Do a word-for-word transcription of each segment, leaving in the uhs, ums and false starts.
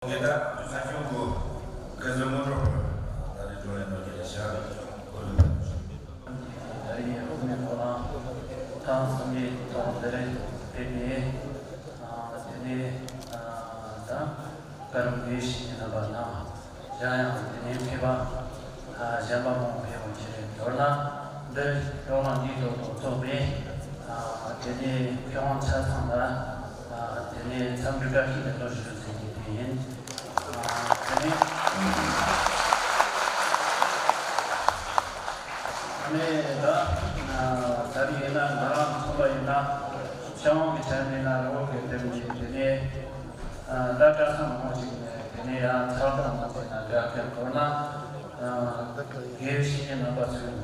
ངེད་ད་ས་སྐྱོང་གི་སྐལ་བཟང་སྔོན་འགྲོ་ད་རེས་བགྲོ་གླེང་གནང་རྒྱུ་ལ་བྱ་བའི་སྐོར་ལ། ད་རེས་དབུ་མའི་ཐོག་ལ་ཐེངས་གསུམ་པའི་ཐོག་འདིར་ཕེབས་པའི་དེ་ནས་ད་བཀའ་རམས་དགེ་བཤེས་གཉེན་རྣམ་པ་དང་། གཞན་ཡང་དེ་ནས་མཁས་པ་གཞན་པ་མང་པོ་ཕེབས་པ་བཅས་རེད། མདོར་ན་འདིར་བགྲོ་གླེང་འདིའི་ཐོག་ཏུ་ཚོགས་པའི་དེ་ནས་མཁས་དབང་ཆ་ཚང་ལ་དེ་ནས་འཚམས་འདྲི་བཀྲ་ཤིས་བདེ་ལེགས་ཞུ་ཟེར་གྱི་དེ་ཡིན། དེ་ནས་ད་ནས་ད་ད་རེས་ཡིན་ན་ང་རང་ཚོགས་པ་ཡིན་ན་ཕྱི་དབང་གི་ཆ་ནས་ན་རི་བོ་དགེ་ལྡན་གྱི་དེ་ནས། ད་གྲྭ་ཚང་མང་ཞིག་ནས་དེ་ནས་ཡང་ཚགས་དང་མ་བྱས་ན་འདྲ་མཁན་མདོར་ན་དགེ་བའི་བཤེས་གཉེན་རྣམ་པ་ཚོས་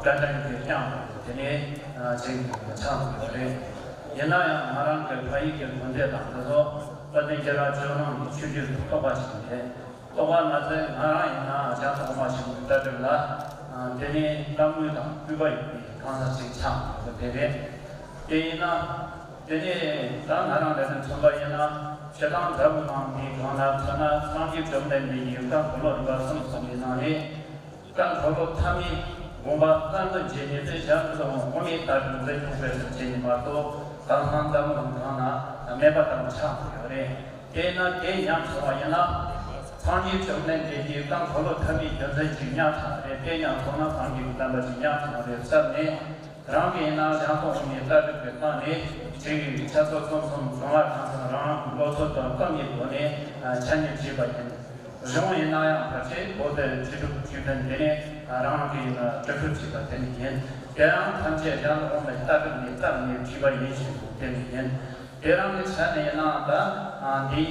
བཀའ་དྲིན་གྱིས་བསྐྱངས་པ་དེ་ནས་ཅིག་ཆགས་ཡོད་རེད། ཡིན་ན་ཡང་ང་རང་གི་ཕ་ཡུལ་གྱི་དགོན་སྡེ་དང་དེ་ཚོ་དཔལ་ལྡན་རྒྱལ་བ་ཇོ་ནང་གི་ཆོས་བརྒྱུད་ཀྱི་རྟོགས་པ་ཞིག་རེད། རྟོགས་པ་ང་ཚོས་ང་རང་ཡིན་ན་ལྗང་ཐོག་མ་ཞིག་གི་ལྟ་གྲུབ་ལ་དེ་ནས་བསམ་བློ་དང་སྤུས་པ་ཡོད་པའི་གང་ཟག་ཅིག་ཆགས་ཡོད་པ་དེ་རེད། དེ་ཡིན་ན། དེ་ནས་ད་ང་རང་ལས་དོན་མཚོན་པ་ཡིན་ན་སྤྱིར་བཏང་འཛམ་བུ་གླིང་འདིའི་སྒང་ལ་མཚོན་ན་སངས་རྒྱས་བཅོམ་ལྡན་འདས་ཀྱི་བཀའ་འཁོར་ལོ་རིམ་པ་གསུམ་གསུངས་པའི་ནང་ནས་བཀའ་འཁོར་ལོ་ཐ་མའི་དགོངས་པ་རྩ་འདོན་བྱས་ནས་དེ་ཞལ་ཚོ་དབུ་མའི་ལྟ་གྲུབ་འཛིན་སྐྱོང་སྤེལ་གསུམ་བྱས་ནས་མ་གཏོགས་ད་ལྟ་འཛམ་བུ་གླིང་སྒང་ལ་མེད་པ་ལྟ་བུ་ཆགས་ཡོད་རེད། དེས་ན་དེ་ཉམས་སོང་བ་ཡིན་ན་སངས་རྒྱས་བཅོམ་ལྡན་འདས་ཀྱི་བཀའ་འཁོར་ལོ་ཐ་མའི་རྒྱུ་མཚན་ཅིག་ཉམས་སོང་བ་རེད། དེ་ཉམས་སོང་ན་སངས་རྒྱས་ཀྱི་བསྟན་པ་ཅིག་ཉམས་སོང་བ་རེད་བསམ་ནས། རང་གིས་ཡིན་ན་ལྗང་ཐོག་འོག་ནས་ལྟ་གྲུབ་ཀྱི་སྟེང་ནས་ཆེད་ཀྱི་ཆ་ཚོད་གསུམ་གསུམ་བཟང་བ་གང་ཚང་རང་རང་གི་བློ་ཚོད་དང་བསམ་པའི་སྒོ་ནས་ཆ་མཉམ་བྱས་པ་ཡིན། གཞུང་ཡིན་ན་ཡང་ཕལ་ཆེར་བོད་དུ་ཁྲི་དྲུག་ཁྲི་བདུན་དེ་ནས་རང་རང་གིས་ཡིན་ན་དྲི་ཁུར་བྱས་པ་དེ་ནི་ཡིན། དེ་ཡང་ཐམས་ཅད་ལྗང་ཐོག་འོག་ནས་ལྟ་གྲུབ་ནས་བརྩམས་ནས་བྲིས་པ་ཡིན་ཞེས་པ་དེ་ནི་ཡིན། དེ་རང་གི་ཆ་ནས་ཡིན་ན་ད་འདི་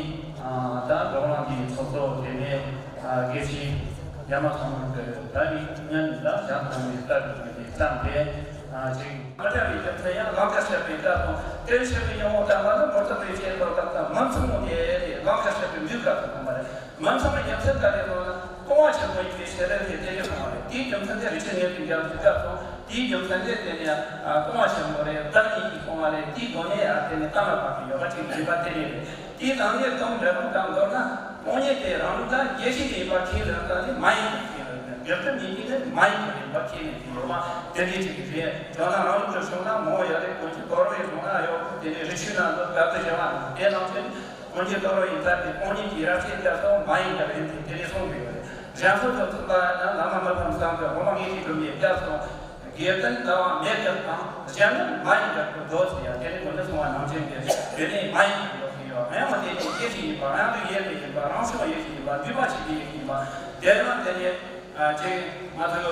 ད་བགྲོ་གླེང་འདིའི་ཚོགས་གཙོ་དེ་ནས་དགེ་བཤེས་ཡ་མ་ཚང་གི་ད་ནི་སྔོན་ད་ཞང་ཚང་མའི་ལྟ་གྲུབ་ཀྱི་བསམ་སྟེ་ཅིག་མ་བྱ་བའི་རྒྱུ་མཚན་ཡང་ལམ་ཁ་བཤད་པའི་སྐབས་དང་དེར་བཤད་པའི་ཉམས་མྱོང་དང་མ་ནི་མོ་ཏོག་ལས་བཤད་པ་དང་མ་མཚུངས་མོ་དེ་ལམ་ཁ་བཤད་པའི་མུས་སྐབས་དང་མ་རེད། མ་མཚུངས་པའི་རྒྱུ་མཚན་ག་རེ་ལབ་ན་སྟོང་པ་ཆེན་པོ་ཡིན་པའི་ཞལ་ལས་དེ་དེ་ནས་གསུངས་པ་རེད། དེའི་རྒྱུ་མཚན་དེ་རིན་ཆེན་ངེས་པའི་རྒྱལ་པོའི་སྐབས་སུ་དེའི་རྒྱུ་མཚན་དེ་དེ་ནས་སྟོང་པ་ཆེན་པོ་རེད། བདག་ཉིད་ཀྱིས་གསུངས་པ་རེད། དེའི་སྒོ་ནས་ཡང་དེ་ནས་གཏན་ལ་ཕབ་པའི་ཡོ་ག་ཅིག་ཡིན་པ་དེ་རེད། དེའི་དང་ནས་སྟོང་འབྲས་བུ་དང་མདོར་ན་སྟོང་ཉིད་དེ་རང་ལུགས་དང་རྒྱས་བཤད་དེ་ཡིན་པ་ཁས་ལེན་སྟངས་ནི་མ་ཡིན་པ་ཁས་ལེན་ནས་འབྲས་བུ་མི་འདི་ནི་མ་ཡིན་པ་ཡིན་པ་ཁས་ལེན་གྱི་ཡོད་པ་དེ་འདྲའི་ཅིག་རེད། མདོར་ན་རང་ལུགས་ཀྱི་ཕྱོགས་ན་མོ་ཡོད་རེད། ཀུན་གྱི་དོ་རོ་ཡི་ཕྱོགས་ན་ཡོད། དེ་ནས་རི་ཆུའི་ནང་དུ་དགའ་བསུ་བྱེད་པ་དེ་རྣམས་ཀྱི་ཀུན་གྱི་དོ་རོ་ཡི་མཐའ་དེ་སྟོང་ཉིད་ཀྱི་རབ་བྱེད་སྐབས་སུ་མ་ཡིན་པ་ཡིན་ཏེ་དེ་ནས་གསུངས་པའི་ཡོད་རེད། རྒྱ་མཚོ་དང་མཚུངས་པ་ན་བླ་མ་མི་ཕམ་བསམ་པའི་དབུ་མ་དངོས་གཞི་སྒྲུབ་པའི་སྐབས་སུ། དགེ་ལྡན་ཟླ་བ་མེད་པ་དང་གཞན་ནི་མ་ཡིན་པར་དུ་འདོད་ཟེར་ཡང་དེ་ནི་ཀུན་ནས་གསུངས་པ་ནང་བཞིན་གྱི་དེ་ནི་མ་ཡིན་པར་འདོད་ཀྱི་ཡོད། ཡང་དེ་ནི་ཡེ་ཤེས་ཡིན་པ་ཡང་དུ་ཡོད་པའི་ཡིན་པ་རང་བྱུང་ཡེ་ཤེས་ཡིན་པ་འདུས་མ་བྱས་པའི་ཡེ་ཤེས་ཡིན་པ་དེ་ཡང་དེ་ནི་ཅིག་མ་ཐུབ་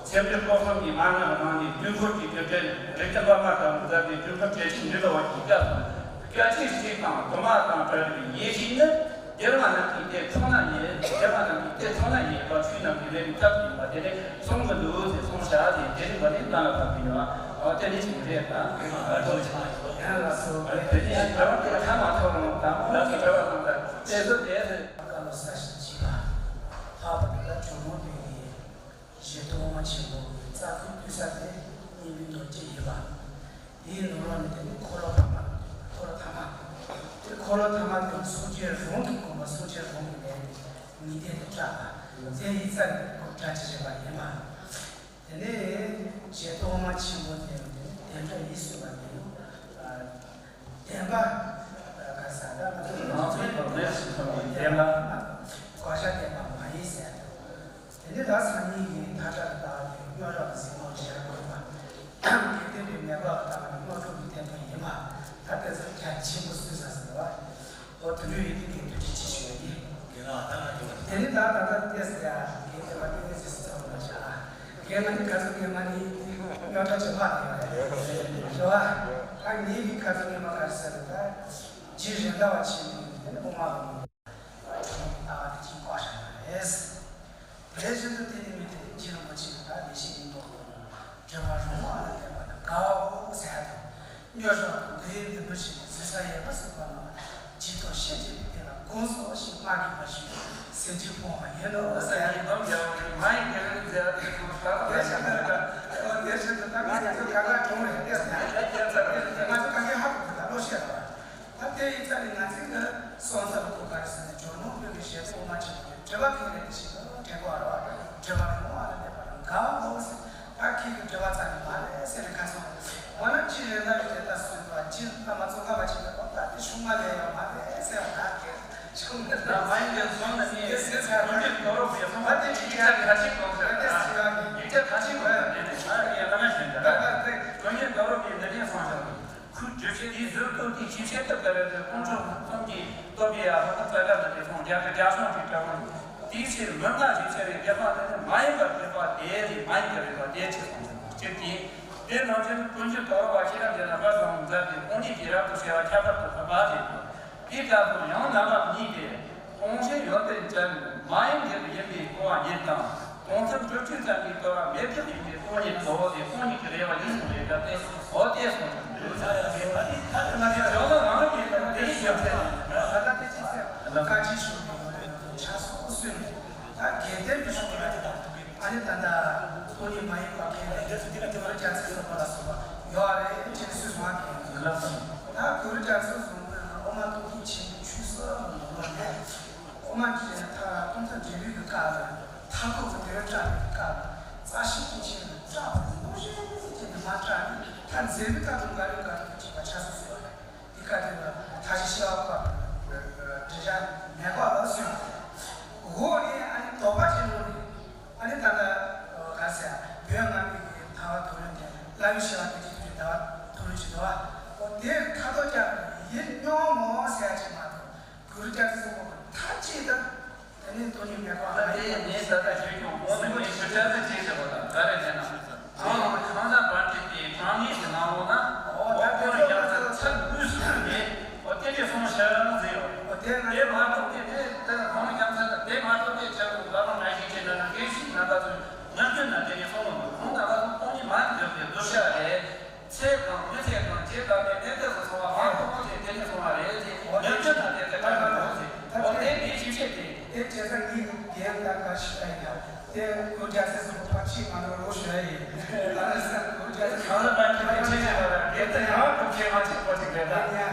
སེམས་ཅན་སྤོང་གསུམ་གྱི་མན་ངག་གི་ནང་ནས་དུས་འཁོར་གྱི་དུས་དྲན་རིགས་ལྡན་པ་མ་ལྟ་བུ་མཛད་པའི་དུས་འཁོར་བྲལ་ཕྱིར་འདུས་ལ་བ་གི་སྐབས་སུ་སྐད་ཅིག་གཅིག་དང་དུ་མ་དང་བྲལ་བའི་ཡེ་ཤེས་ནི། དེ་རང་རྣམས་ཀྱི་དེ་ཚོགས་ན་ཡིན། དེ་རང་རྣམས་ཀྱི་དེ་ཚོགས་ན་ཡིན་པ་ཆོས་རྣམས་ཀྱི་ལས་ཀྱི་ཐབས་ཡིན་པ་དེ་ནི་གསུང་གི་འདུག་ཟེར་གསུང་བྱ་དེ་དེ་རིགས་པ་ནི་གཏན་ལ་ཕབ་ཀྱི་ཡོད། འོ་དེ་ནི་ཅིག་རེད་དང་། ཨ་ཏོ་ཆ་ཡང་ལ་སོ་དེ་ནི་དྲི་བ་དེ་ཐ་མ་ཐོག་རང་དང་མོ་ལ་སོ་དྲི་བ་དང་དང་དེ་ཚོ་དེ་ཚོ་བཀའ་སློབ་གསར་ཞིག་བྱས་པ། ལྷག་པར་དུ་ད་ཇོ་མོ་དེ་ཡིན། ཞེས་ཐུགས་དབང་ཆེན་པོ་གི་རྩ་ཁུག་བཏུད་ས་དེ་སྙིང་པོའི་ནོར་གྱི་ཡིན་པ། དེའི་ནོར་བ་ནི་དེ་ནི་འཁོར་ལོ་ཐ་མ། འཁོར་ལོ་ཐ་མ། དེ་འཁོར་ལོ་ཐ་མ་དེ་སངས་རྒྱས་རང་གི་དགོངས་པ་སངས་རྒྱས་རང་གི་ལས་ནི་ཉི་ཟླ་དེ་བཀྲག་པ། དེ་ཡི་རྩ་ནི་སྒྲ་ཇི་བཞིན་པ་ཡིན་པ། དེ་ནས་ཞེས་ཐུགས་དབང་ཆེན་པོ་དེ་ནི་བདེན་པ་ཡིན་གསུངས་པ་དེ་ནི། བདེན་པ། ག་ས་ད་ང་ཚོ་ནང་ཚན་དང་ལས་སུ་མཐོང་བའི་བདེན་པ། བཀའ་བཞག་བདེན་པ་མ་ཡིན་ཟེར། དེ་ནས་ད་སང་ཉིན་གྱི་མཐའ་དག་ལྟ་བ་དེ་རྙོག་དྲ་གི་གཟིགས་སྣང་ཞེས་དགོས་པ། དགེ་ལྡན་པའི་ངེས་པ་ལ་ལྟ་བ་ནི་དངོས་གྲུབ་ཀྱི་བསྟན་པ་ཡིན་པ། ད་དེ་ཚོ་རྒྱ་ཆེན་པོ་སུས་ཟ་ཟེར་བ། འོ་དེ་འདྲ་ཡིན་དུས་ཀྱི་ཐུགས་རྗེ་ཆེ་ཞུ་བ་ཡིན། དེ་ནས་ད་ད་ལྟ་ལྟས་ཟེར་ཡ་དགེ་ལྡན་པ་ཏིང་ངེ་འཛིན་སུ་ཚང་མ་བྱ། རྒན་ང་ནི་ག་ཚོད་རྒན་ང་ནི་རྙོག་དྲ་ཆེ་བ་ཡོད་རེད། རེད་བ། ད་ངེད་ཀྱི་ཁ་ཚོད་ངེད་མ་ག་རེ་ཟེར་ད། རྗེ་རེད་མདའ་བ་ཆེ་ནི་དེ་ནི་དབུ་མ་ལ་མོ། ལྟ་བ་དེ་ཅིག་བཀག་བཞག་ཡོད་རེད། དེ་བཞིན་དུ་དེ་ནི་མི་དེ་རྗེ་རིན་པོ་ཆེ་ད་ལེགས་བཤད་སྙིང་པོ་གི་དྲི་བ་རང་དབང་ལ་བསྟན་པ་དང་དགའ་བའོ་ཟེར་ཡ་དང་། རྙོག་དྲ་དང་འདུལ་བའི་འདུན་པ་ཞིག་ནས་གཟིགས་ས་ཡོད་པ་གསུངས་པ་ན། ཇི་ལྟར་ཤེས་བྱེད་པའི་དེ་ལ་དགོངས་སོ་ཞེས་མ་གིས་མ་ཞུས་ཟིན་བྲིས་སྤོང་བ་ཡིན་ནོ་ཟེར་ཡ་ཡིན་ནམ་ཡང་མ་ཡིན་གྱི་རིང་ཟེར་ཡ་དེ་ཚོ་ཧྲ་ལ་ཡོད་ཀྱང་དེ་བཞིན་དུ་ད་ང་ཚོ་ག་ག་གྲོང་རེད་ལྟས་ན་ང་ཚོ་ག་གེ་ཧ་གོ་གི་ད་ལོ་ཤེས་ར་བ། ད་དེ་ཡིན་ཙང་ནི་ང་ཚོའི་གི་སོང་ཙམ་གོ་ག་རེ་ཟེར་ན་ཇོ་མོ། བྲེལ་བ་ཁེངས་ནས་དེ་བཞིན་དུ་དྲན་དགོས་རེད་བ། བྲེལ་བ་རེད་མོ་ཨ་ལ་ལས་པ་རང་དགའ་བ་མོ་ཟེར། ད་ཁྱེད་ཀྱི་བྲེལ་བ་རྩ་ནས་མ་རེད་ཟེར་ནས་ཁ་སང་འོ་ན་ཅི་རེད་ལ་ཡོད་དེ་ད་སུས་དོ་ཅི་ལ་མ་ཚོ་ཁ་མ་ཕྱིན་པའི་ཁོ་ད་དེ་ཆུང་མ་ལས་ཡོད་མ་རེད་ཟེར་བ་ད་ཁྱེད་ཆུང་མ་ད་མ་ཡིན་ཀྱང་སོང་ན་ནི་དེ་ཟེར་ཚར་རེད། ཀུན་གྱིས་དོ་རོགས་བྱེད་སོང་ད་དེ་ཅི་ཡིག་ཆ་ག་ཅིག་དགོས་ཟེར་ད་ཡིག་ཆ་ག་ཅིག་དགོས་ཡོད་ད་ཡིན་ད་ཀུན་གྱིས་དོ་རོགས་ཀྱིས་འདི་འདྲའི་སོང་ཞིག་ཁུལ་བསྒྱུར་བྱེད་དེའི་ཟུར་དུ་དེའི་ཆེད་དུ་དཀའ་བའི་ཁོང་ཁྲོ་གཏམ་གྱི་སྟོབས་ཀྱི་ཡ་ཧོ་ད་དཀའ་ན་དེ་ཁོང་རྒྱ་གི་རྒྱ་སྲུང་གི་དཀའ་བ་དེའི་ཕྱིར་མི་ལྔ་རིགས་ཆེ་བའི་དགེ་བ་དེ་ནི་མ་ཡིན་པར་དགེ་བ་དེ་རེད། མ་ཡིན་པར་རིགས་པ་དེ་ཆེ་སོང་ཟེར་གཅིག་དེ། དེ་ནང་བཞིན་ཀུན་གྱིས་དོ་རོགས་པ་ཤེས་རབ་དེ་ན་བར་དང་མཛད་དེ་ཁོང་ཉིད་ཀྱིས་རབ་ཏུ་ཕྱེ་བ་ཁྱད་པར་དུ་འཕགས་པ་དེ་དང་། དེའི་སྐབས་སུ་ཡང་རྣམ་པ་གཉིས་ཏེ། གོང་ཆེན་ཡོན་ཏན་ཅན་མ་ཡིན་དགེ་བ་ཡིན་པའི་སྐུ་བ་ཉིད་དང་། གོང་ཚད་སྤྲོས་བྲལ་ཙམ་གྱིས་གོ་བ་མེད་པའི་ཡིན་པའི་སྟོང་ཉིད་དོ་དེ་སྟོང་ཉིད་ཀྱི་རེ་བ་ཡིན་ཞིང་རེ་བ་སྟེ་འོ་དེ་སོང་ཙང་འདུག་ད་དེ་ལ་ནི་ཇོ་ལ་རང་གི་དེ་ཡོད་ཚད་ད་ལྟ་དེ་ཅི་ཟེར་བཀའ་དྲིན་ཞུ་གི་ཡོད་རེད། ཆ་སོགས་སུ་ད་དགེ་ལྡན་པའི་ཤོག་ལ་དེ་དང་། ཨ་ནི་ད་ལྟ་སྟོང་ཉིད་མ་ཡིན་པ་མཁྱེན་པའི་དེ་ཚོ་དེ་ལ་དེ་བར་རྒྱ་ཚད་སོགས་པ་ལ་སོགས་པ་ཡོད་རེད་ཅེས་སུས་མ་མཁྱེན་ལ་སོགས། ད་གུ་རུ་རྒྱ་ཚད་སོགས་པ་ལ་འོ་མ་སྟོང་ཉིད་ཆེན་པོའི་ཆོས་སུ་ལོ་ལ་འོ་མ་ཀྱི་མཐའ་སྟོང་ཐབས་འབྲས་བུའི་གི་སྐབས་ལ་མཐའ་འཁོབ་ཀྱི་དེ་བར་བཀྲ་བའི་སྐབས་ལ་རྩ་ཤེས་ཀྱི་ཆེན་པོའི་སྐྲག་པ་དང་རླུང་ཤེས་ཀྱི་མ་སྐྲག་ནས་ད་འཛད་པའི་སྐབས་ལ་འགའ་རེ་འགའ་རེ་བྱེད་པ་ཆ་སོགས་སུ་ཡོད་རེད། དེ་ག་དེ་ལ་མཐའ་བཞི་ཤེས་པ་བཀོད་པའི་འགྲེལ་བྱ་མེད་པ་ལ་གསུངས། འོ་ནི་ཨ་ནི་དོགས་པ་ཅན་ལོ་ནི་ཨ་ནི་ད་ལྟ་ག་ཟེར་བོད་སྔ་མའི་གི་ཟླ་བ་དུ་རུ་དེ་ལྷ་ཡུལ་ཤེས་པ་དེ་ཅི་དུ་ཟླ་བ་དུ་རུ་ཅི་དུ་བ་འོ་དེ་ཁ་དོག་ཀྱང་ཡིད་སྙོམས་མོ་ཟེར་ཡ་ཅིག་མ་གཏོགས་གུ་རུ་རྒྱ་མཚོ་མོ་མཐའ་གཅིག་ཏུ། དེ་ནས་དོན་ནི་མེད་པ་ལ་དེ་ངས་ད་ལྟ་ཞུས་ཀྱང་འོ་ན་ངས་ཞུ་བྱ་ཟེར་ཅེས་བྱ་བ་དང་ག་རེ་ཟེར་ན། གང་ལ་ཁང་བཟང་པར་ཁྲིད་དེ་གྲངས་ངེས་ཀྱི་ནང་ལོགས་ན་འོ་ད་དེ་ཚོ་ཡང་ཚར་ཚར་དངོས་སུ་ཡོད་མེད་འོ་དེ་འདྲའི་གསུང་བཤད་རང་ཟེར་ཡོད། འོ་དེ་ང་དེ་མ་གཏོགས་དེ་དེ་ལྟར་གང་ལ་ཡང་ཚར་དེ་མ་གཏོགས་དེ་ཆར་དུ་ལ་ལོ་ན་ཞིག་བྱས་ན་ན་དགེ་ཞིག་ན་ད་ཚོ་ངར་སྐྱོན་ན་དེ་ནས་གསུང་ལོ་ཁོང་ད་ལ་ལོ་སྟོང་ཉིད་མ་འགྱུར་བའི་གདུལ་བྱ་རེད། ཚེ་དང་མི་ཚེ་དང་བྱེ་བྲག་པའི་གནས་སྐབས་སུ་འཚོ་བ་མང་པོ་ཅིག་དེ་ནས་སོང་བ་རེད་ཅེས་ངས་སྐྱོན་དང་དེ་ཚེ་ག་རེ་འགྲོ་ཟེར་འོ་དེ་ངས་ཞིབ་བཤད་དེ། དེ་བྱས་ཙང་ངས་རྒན་ལ་ག་ཞིག་ལ་ཡིན་ན་དེ་ཁོ་རྒྱ་ཚད་སོང་བ་ཕར་ཕྱིན་མ་འགྲོ་རོགས་ཞུ་ཡ་ཡིན། ཨ་ནི་ས་ཁོ་རྒྱ་ཚད་གང་ལ་མ་ཁྱེད་ཀྱི་ཆེ་ཆེ་བ་ར་རྒན་ད་ཡང་ཁོ་ཁྱེད་མ་ཆེ་པོ་ཅིག་རེད་ད། ཡ་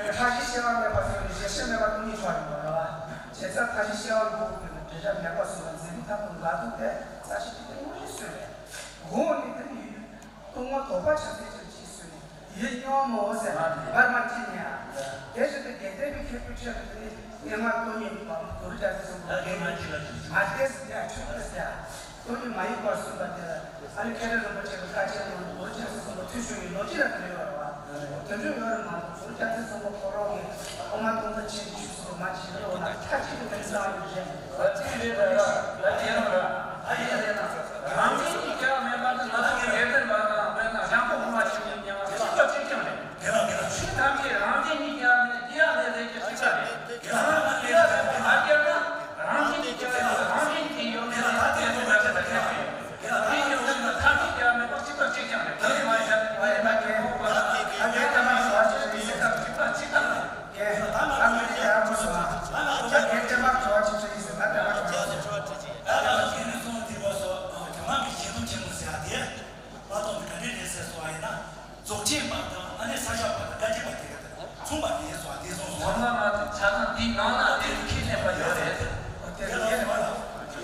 མཐའ་བཞི་ཤེས་པ་མེད་པ་སོང་ནས་ཞེ་ཤེས་མེད་པ་སྟོང་ཉིད་ཆོག་ཡིན་པ་རེད་བ། བྱས་ཙང་མཐའ་བཞི་ཤེས་པ་མགོ་དགོས་ན་འདྲེ་བྱ་མེད་པ་སོང་ན་འཛིན་པའི་ཐབས་དང་འགལ་འདུ་དེ་རྩ་ཤེས་ཀྱི་དེ་དངོས་གཞི་སུ་རེད། འོ་ནི་དེ་ནི་ཡུལ་སྟོང་ངོ་དོགས་པ་ཆགས་སའི་ཕྱིར་ཅེས་གསུངས་ནས་ཡིད་སྙོམས་མོ་ཟེར་བར་མ་ཅི་ནས་ཡང་། དེ་བཞིན་དུ་དགེ་ལྡན་པའི་མཁས་པའི་ཁྲོད་དུ་ནི་སྔོན་མ་སྟོང་ཉིད་མ་གུ་རུ་རྒྱ་མཚོའི་གསུང་གི་ལ་དེ་མ་ཅི་ལ་ཅི་མ་སྟེ་ཟེར་ཡང་ཆོས་སྟེ་ཟེར་ཡང་སྟོང་ཉིད་མ་ཡིན་པར་གསུངས་པ་དེ་ལ་ཨ་ནི་མཁས་གྲུབ་རིན་པོ་ཆེ་གི་བཀའ་ཆེན་ནང་གུ་རུ་རྒྱ་མཚོའི་གསུང་གི་ཐོས་བྱུང་བའི་ལོ་རྒྱུས་ལ་དེ་འདྲ་ཡོད་རེད་བ། དོན་འགྲུབ་ཡོད་རེད་མ་གཏོགས་གུ་རུ་རྒྱ་མཚོའི་གསུང་གི་ཁོ་རང་གི་ཨོ་མ་སྟོང་ཐུན་ཆེན་གྱི་ཆོས་གསུང་གི་མ་ཅི་ལ་འོ་ན་མཐའ་གཅིག་ཏུ་དེ་ནི་གསང་བ་ཡོད་རེད། ཨ་ཅི་རེད་ད་ར་ད་ཡིན་ར་ཨ་ཡིན་རེད་ན། རང་བཞིན་གྱིས་སྐྱེ་བ་མེད་པ་ནི་ང་ཚོ་གི་ཡོན་ཏན་པ་དང་དཔེར་ན་ཞང་པོ་ངོ་མ་ཞིག་ཡིན་སྙམ་པ་གཅིག་པ་གཅིག་རྐྱང་རེད། ཆོས་ཐམས་ཅད་རང་བཞིན་གྱིས་སྐྱེ་བ་མེད་སྐྱེ་བ་མེད་ཟེར་གྱི་གཅིག་པ་རེད། རང་གིས་སྐྱེ་བ་མེད་པ་མ་སྐྱེས་ན་རང་བཞིན་གྱིས་སྐྱེ་བ་རང་བཞིན་གྱིས་ཡོད་མེད་ལ་ད་དེ་ཚོ་འདྲ་ཆེ་ད་ཁྱད་པར་ཡོད། དེ་ཡིན་ན་ཐམས་ཅད་སྐྱེ་བ་མེད་པ་གཅིག་པ་གཅིག་རྐྱང་རེད། དེ་ལས་མ་ཡིན་ན་དེ་མ་ཡིན་ན་དེ་ཕོག་པ་ལ་ད་དེ་ལྟ་མ་སོང་བ་ཞིག་རེད་ཟེར་ད་གཅིག་པ་གཅིག་རྐྱང་རེད། ད་ང་ཚོ་ཡར་མོ་སོང་ང་། ད་ངས་དེ་མ་གྲོགས་ཅིག་ཚོ་ཡིན་ཟེར་ང་དེ་མ་གྲོགས་ཅིག་ཚོ། ད་ང་ཚོ་གི་ནི་སོང་དེ་བ་སོ་རྒྱ་ནག་གི་ཞེ་སྡང་ཆེན་མོ་ཟེར་ཡ་དེ་མ་གཏོགས་ནི་ག་འདྲས་རེད་ཟེར་སོང་བ་ཡིན་ན། རྫོགས་ཆེན་པ་དང་ཨ་ནི་ས་སྐྱ་པ་དང་བཀའ་བརྒྱུད་པ་དེ་ག་དང་མཚུངས་པ་དེ་སོང་བ་དེ་སོང་སོང་། ཚང་མ་ང་ཚོ་ཆ་ཚང་འདིའི་ནང་ན་དེ་ཁྱད་ནས་པ་ཡོད་རེད། དེ་ལ་སོང་བ་ལ།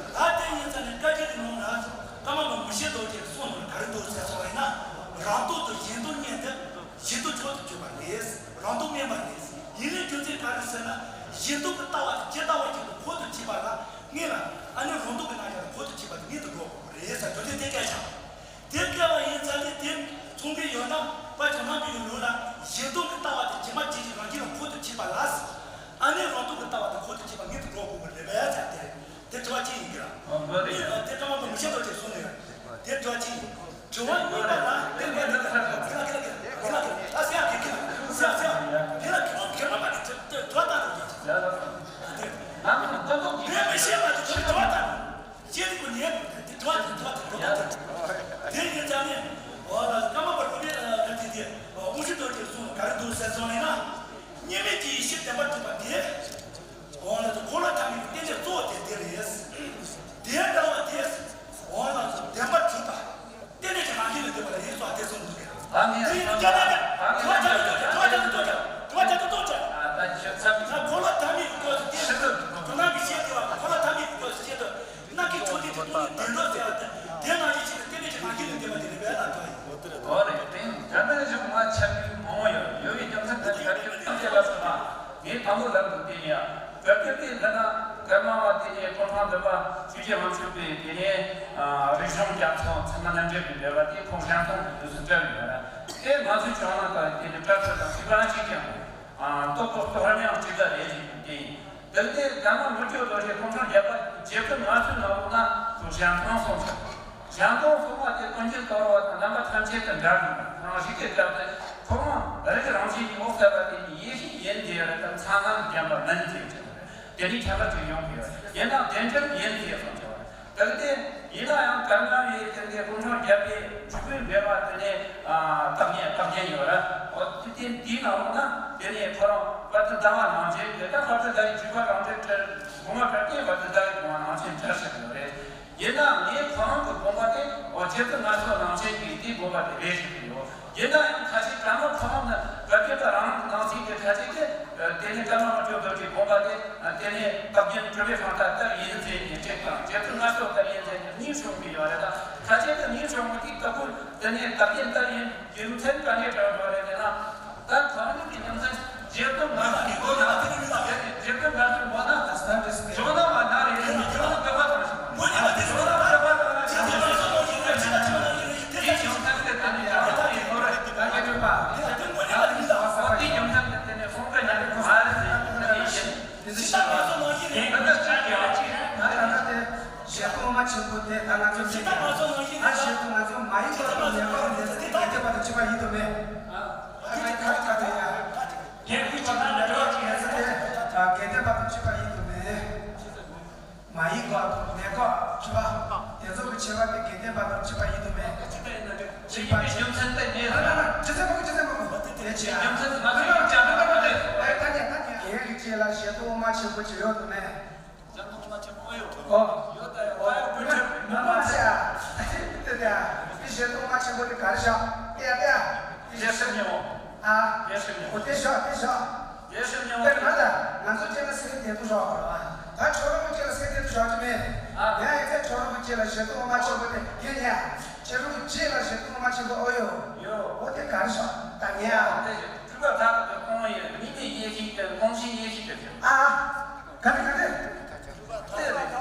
ད་དེ་ཡིན་ཙང་ནི་བཀའ་བརྒྱུད་ཀྱི་ནང་ན་ཀརྨ་པ་མུ་བཞི་རྡོ་རྗེ་གསུང་ནང་ག་རེ་འདུག་ཟེར་སོང་བ་ཡིན་ན། རང་སྟོབས་དང་གཞན་སྟོབས་གཉིས་དེ། གཞན་སྟོབས་མཆོག་ཏུ་གྱུར་པ་རེད། རང་སྟོབས་དམན་པ་རེད། ཡིན་ནའི་རྒྱུ་མཚན་ག་རེ་ཟེར་ན། གཞན་སྟོབས་ཀྱི་ལྟ་བ་ཇི་ལྟ་བ་བཞིན་དུ་ཁོ་ཐག་ཆོད་པ་ལ་ངེས་ལ་ཨ་ནི་རང་སྟོབས་ཀྱི་རྣམ་གཞག་ལ་ཁོ་ཐག་ཆོད་པ་དེ་ཉིད་དུ་འགྲོ་དགོས་པ་རེད་ཟེར་རྒྱུ་མཚན་དེ་སྐད་ཆ། དེ་སྐད་པ་ཡིན་ཙང་དེ་དེ་མཚུངས་པའི་ཡོད་ན་པ་ཇོ་ནང་པའི་ལུགས་ལ་གཞན་སྟོབས་ཀྱི་ལྟ་བ་དེ་ཇི་མ་ཇི་བཞིན་རང་བཞིན་ལ་ཁོ་ཐག་ཆོད་པ་ལ། ཨ་ནི་རང་སྟོབས་ཀྱི་ལྟ་བ་དེ་ཁོ་ཐག་ཆོད་པ་ཉིད་དུ་འགྲོ་དགོས་པ་རེད་པས་ཟེར་དེ་རེད། དེ་དྲི་བ་གཅིག་ཡིན་གྱི་ར། ཨ་འདི་རེད། དེ་ཀརྨ་པ་མུ་བཞི་རྡོ་རྗེས་གསུངས་ནས་དེ་དྲི་བ་གཅིག་ཡིན། དྲི་བ་གཉིས་པ་ལ་དེ་ལས་དེ་ལ་དེ་ལ་དེ་ལ་དེ་ལ་ཨ་སེ་ཨ་དེ་དེ་ལ་སེ་ཨ་སེ་ཨ་དེ་ལ་དྲི་བ་དྲི་བ་མ་དེ་དྲི་བ་ལྟ་དུ་ཡོད། ཨ་དེ་ང་ཚོ་ཏོག་ཏོག་གིས་དེ་མི་ཤེས་པ་དེ་དྲི་བ་ལྟ་དུ་ཤེས་དུ་ཉན་དེ་དྲི་བ་དེ་དྲི་བ་དེ་དྲི་བ་དེ་དེ་ཡིན་ཙང་ནས་འོ་ལ་ཀརྨ་པ་རུ་པའི་ཨ་དེ་དེ་མུ་བཞི་རྡོ་རྗེས་གསུངས་ག་རེ་འདུག་ཟེར་སོང་ཡིན་ན། གཉིས་མེད་ཀྱི་ཡེ་ཤེས་བདེན་པར་གྲུབ་པ་དེ། འོ་ན་འཁོར་ལོ་ཐ་མའི་རྟེན་འབྲེལ་གཙོ་བོ་དེ་དེ་རེད། དེ་ལྟ་བུ་དེ། འོ་ན་བདེན་པར་གྲུབ་པ། རྟེན་འབྲེལ་གྱི་རང་བཞིན་ལ་འདུས་པ་ལ་ཡིན་སོགས་དེ་གསུངས་འདུག་གས། ད་ངས་དེ་ཡིན་ན་སྐྱོ་ད་ཀྱང་དྲི་བ་དྲི་བ་དྲི་བ་དྲི་བ་དྲི་བ་དྲི་བ་དྲི་བ་དྲི་བ་དྲི་བ་དྲི་བ་དྲི་བ་ད་ཤི་ཚར་ད་འཁོར་ལོ་ཐ་མའི་སྐོར་དུ་དེ་ཤི་ཚར་ཇོ་ནང་གི་བཤད་དེ་བ་འཁོར་ལོ་ཐ་མའི་སྐོར་ དེ་ལྟར་ན་ཀརྨ་པ་དེ་ནས་སྐུ་ཕྲེང་བདུན་པ་ཆོས་རྒྱལ་དབང་ཕྱུག་པའི་དེ་ནས་རིག་གཞུང་རྒྱ་མཚོ་ཚད་མ་རྣམ་འགྲེལ་གྱི་འགྲེལ་པ་དེ་ཁོང་ཞང་ཐང་གི་དུས་སུ་བཀྲལ་ཡོད་ར། དེ་ང་ཚོའི་ཕྱོགས་ནས་ཀ་དེ་ནས་བཀྲལ་ཚུལ་དང་ཚིག་པ་གཅིག་ཀྱང་མེད། ལྟོ་གོས་ལྟོ་ར་མྱང་གཅིག་ཀ་རེད་ཅིག་དེ་ཡིན། དེ་ནས་ཀརྨ་མི་བསྐྱོད་རྡོ་རྗེ་སྐུ་ཕྲེང་བརྒྱད་པ་རྗེ་བཙུན་ང་ཚོའི་ནང་ལོགས་ན་ཁོང་ཞང་ཐང་སོང་ཟེར། ཞང་ཐང་སོང་བ་དེ་ཀུན་མཁྱེན་གཏོར་བ་དང་རྣམ་པ་ཐམས་ཅད་དུ་འདྲ་འདུག་ཁོ་རང་རིག་གི་སྐབས་དེ་ཁོ་རང་རིག་རང་བཞིན་གྱི་འོད་གསལ་བ་དེ་ནི་ཡེ་ཤེས་ཡིན་ཟེར་བ་དང་མཚན་ལམ་བརྒྱན་པ་མིན་ཟེར་གྱི་རེད། དེ་ནི་ཁྱད་པར་ཅིག་ཡོང་གི་ཡོད། ཡིན་ནའང་བདེན་འགྲེལ་ཡིན་ཟེར་གསུངས་ཀྱི་ཡོད་རེད། དེ་ལྟས་ཡིན་ན་ཡང་ཀརྨ་པའི་དེ་འདྲའི་སྐུ་ཕྲེང་བརྒྱད་པའི་འཇུག་པའི་འགྲེལ་པ་དེ་ནས་རྟགས་ངན་རྟགས་ངན་ཡོད་ར། འོ་དེ་དེ་དེའི་ནང་ལོགས་ན་དེ་ནས་ཁོ་རང་བར་དུ་ཟླ་བ་ནང་བཞིན་དེ་ལྟར་བར་དུ་ཟླ་བའི་འཇུག་པ་རང་འགྲེལ་བྲལ་དགོངས་པ་བྲལ་ཏེ་བར་དུ་ཟླ་བའི་དགོངས་པ་ནང་བཞིན་བྲལ་ཞིག་ཡོད་རེད། ཡིན་ནའང་ངས་ཁོ་རང་གི་དགོངས་པ་དེ་འོ་རྗེ་བཙུན་ངན་སོང་ནང་བཞིན་གྱི་དེའི་དགོངས་པ་དེ་རེད་ཞིག་ཡོད། ཡིན་ན་ཡང་ཁ་ཅིག་ཀརྨ་ཁོ་རང་ནི་བཀའ་བརྒྱུད་པ་རང་ནང་གསེས་ཀྱི་ཁ་ཅིག་གིས་དེ་ནི་ཀརྨ་མི་བསྐྱོད་རྡོ་རྗེའི་དགོངས་པ་དེ་དེ་ནི་བཀའ་བརྒྱུད་གྲུབ་པའི་ཤིང་རྟ་ལྟར་ཡིན་ཟེར་ནས་གཅིག་དང་རྗེ་བཙུན་ངན་སོང་ལྟར་ཡིན་ཟེར་ནས་གཉིས་བྱུང་གི་ཡོད་རེད། ད་ཁ་ཅིག་གིས་གཉིས་བྱུང་གི་དེ་ལྟ་བུ་དེ་ནི་བཀའ་བརྒྱུད་ལྟར་ཡིན་རྒྱུ་མཚན་ག་ནས་དྲངས་པ་རེད་ཟེར་ན། ད་གང་རུང་གི་རྒྱུ་མཚན་རྗེ་བཙུན་ངན་སོང་གི་སྒོ་ནས་དེ་ནི་རྗེ་བཙུན་ངན་སོང་ངོ་ན་བྱང་ན་མ་ན་རེ་རེ་ནས་བྱང་ན་བསྟོད་པ་དང་། ད་ལྟ་དེ་ཞལ་ཐུ་མ་ཆེན་པོ་དེ་ད་ང་ཚོ་ཞལ་ཐུ་མ་ཆེན་པོ་དེ་ད་ང་ཚོ་མ་ཡིག་གོ་དང་ནས་གོ་ནས་ཚེ་དེ་དེ་པ་དང་གཅིག་པ་ཡིན་དུ་མེད། ཨ་ཁ་ཁ་ཁ་དེ་ཡ། དགེ་བའི་བྱེ་བྲག་ལ་འགྲོ་བ་ཅིག་ཡིན་ཚེ་དེ་དགེ་ལྡན་པ་དང་གཅིག་པ་ཡིན་དུ་མེད། མ་ཡིག་གོ་ནས་གོ་གཅིག་པ། དེ་ཚོ་གི་ཆེ་བ་དེ་དགེ་ལྡན་པ་དང་གཅིག་པ་ཡིན་དུ་མེད། གཅིག་པ་ཡིན་ན་འགྲིག་གཅིག་པ་རྒྱུ་མཚན་དེ་ངས་ལ་ལ་ལ་ཅི་ཚེ་མོ་ཅི་ཚེ་མོ་དེ་ཆེ་རྒྱུ་མཚན་དེ་ང་ཚོ་ཡང་ཅང་ད་ད་ད་དེ་ད་ད་ད་རྒན་རིགས་ཅེས་ལ་ཞལ་ཐུ་མ་ཆེན་པོ་ཅི་ཡོད་དུ་མེད། ཞལ་ཐུ་མ་ཆེན་པོ་ཡོད། ཨོ། ཡོད་ད་ཡོད་ད་ཡོད་བུ་ཆེན་མ་མ་ཤ་དེ་དེ་དེ་ཞལ་ཐུ་མ་ཆེན་པོ་དེ་གར་ཤག་དེ་ཡ་དེ་ཡ། དེ་ཞལ་ཤེར་ཉོ། ཨ། དེ་ཤེར་ཉོ། ཨོ་དེ་ཤོག་དེ་ཤོག་དེ་ཤེར་ཉོ། དཔེར་ན་ད་ང་ཚོ་ཁྱེད་ལ་སེམས་བདེ་པོ་ཤོག་གོ་ཨ། ད་ཁྱོད་རང་ཁྱེད་ལ་སེམས་བདེ་པོ་ཤོག་གི་མེད། ཨ། ཡང་ཡིན་ཚེ་ཁྱོད་རང་ཁྱེད་ལ་ཞལ་ཐུ་མ་ཆེན་པོ་དེ་ཡོད་ཉ། ཁྱེད་རང་ཁྱེད་ལ་ཞལ་ཐུ་མ་ཆེན་པོ་ཨོ་ཡོད། ཡོད། ཨོ་དེ་གར་ཤོག་ད་ཉ། ཨ་དེ་ཤོག་སྤྲུལ་པ་མཐའ་དག་ཏུ་སྟོང་ཡོད་ཉི་མའི་ཡེ་ཤེས་ཀྱི་ཀུན་གཞི་ཡེ་ཤེས་ཀྱི་ཨ། ག་རེ་ག་རེ། དེ་རེད།